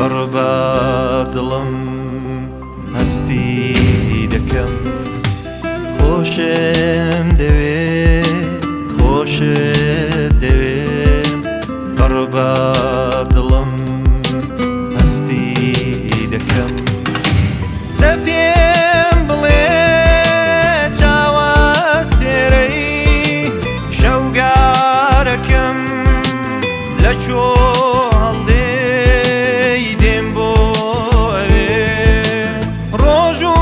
پڕ بە دڵم هەستی دەکەم. خۆشم دەوێ خۆشت دەوێ پڕ بە دڵم هەستی دەکەم. دە پێم بڵێ چاوەستێرەی شەوگارەکەم لە کوێ هەڵدێی دێم بۆ ئەوێ ڕۆژ و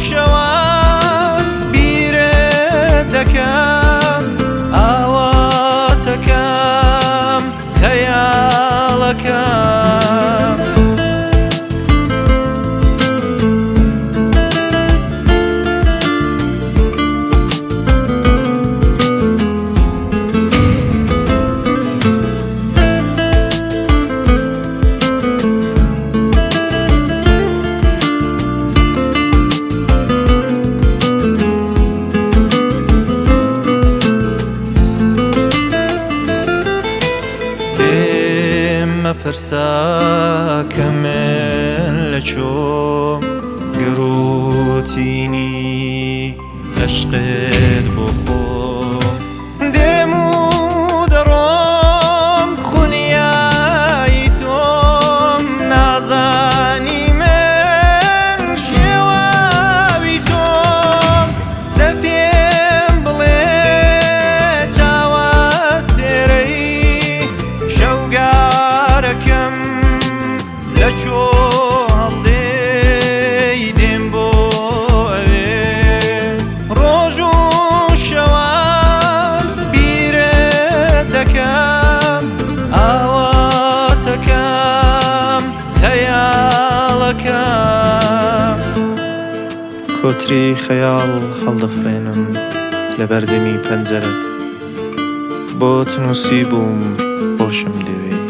شەوان بیرت دەکەم ئاواتەکەم خەیاڵەکەم. لێم مەپرسە کە من لە کوێم گڕوتینی عەشقت بۆ خۆم دێم و دەڕۆم خولیای تۆم نازانی من شێواوی تۆم دە پێم بڵێ چاوەستێرەی شەوگارەکەم لە کوێ هەڵدێی دێم بۆ ئەوێ ڕۆژ و شەوان بیرت دەکەم ئاواتەکەم خەیاڵەکەم. کۆتری خەیاڵ هەڵدەفڕێنم لە بەردەمی پەنجەرەت بۆت نووسیبووم خۆشم دەوێی.